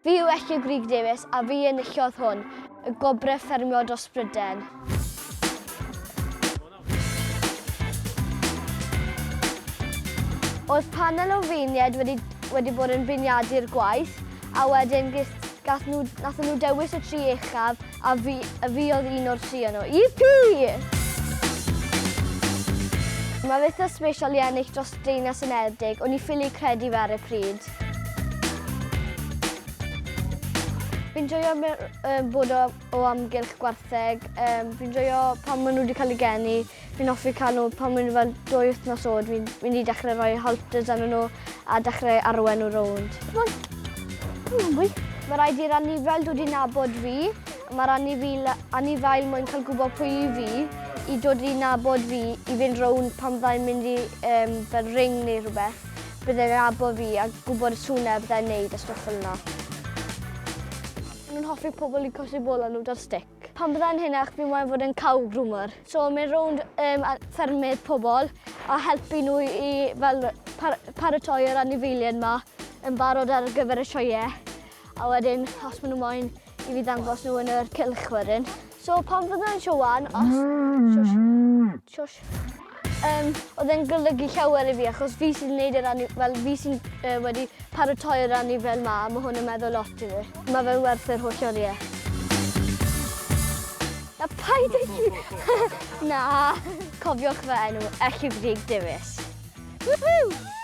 Fi yw Elliw Grug Davies a fi enillodd hwn, y Gwobrau Ffermio dros Brydain. Oedd panel o feirniaid wedi, wedi bod yn beirniadu'r gwaith a wedyn ges, gath nhw, nathon nhw dewis y tri uchaf a fi, a fi oedd un o'r tri nhw. Yippee! Mae fe eitha special i ennill dros Deyrnas Unedig, o'n i ffili credu fe ar y pryd. Fi'n joio bod o, o amgylch gwartheg. Um, fi'n joio pan maen nhw wedi cael eu geni. Fi'n hoffi cael nhw pan maen nhw fel dwy wythnos oed. Fi'n mynd i dechrau rhoi halters arnyn nhw a dechrau arwen nhw rownd. Come on. Come on, boy. Mae rhaid i'r anifail dod i nabod fi. Mae'r anifail, anifail moyn cael gwybod pwy i fi, i dod i nabod fi, i fynd rownd pan fyddai'n mynd i um, fel ring neu rhywbeth. Byddai'n nabod fi a gwybod y swnau byddai'n neud a stwff fel yna. Maen nhw'n hoffi pobl i cosi bola nhw da'r stick. Pan byddai'n hynach fi moyn fod yn cow groomer. So mynd rownd um, ffermydd pobl a helpu nhw i fel par paratoi yr anifeiliaid ma yn barod ar gyfer y sioeau. A wedyn, os maen nhw moyn i fi ddangos nhw yn yr cylch wedyn. So pan fyddai'n siowan, os... Shush. Shush. Um, oedd e'n golygu llawer i fi achos fi sy'n gwneud yr ani... Fel fi sy'n uh, wedi paratoi'r anifail ma a mae hwn yn meddwl lot i fi. Mae fe'n werth yr holl oriau. Na paid â chi! Na! Cofiwch fy enw, Elliw Grug Davies. Woohoo!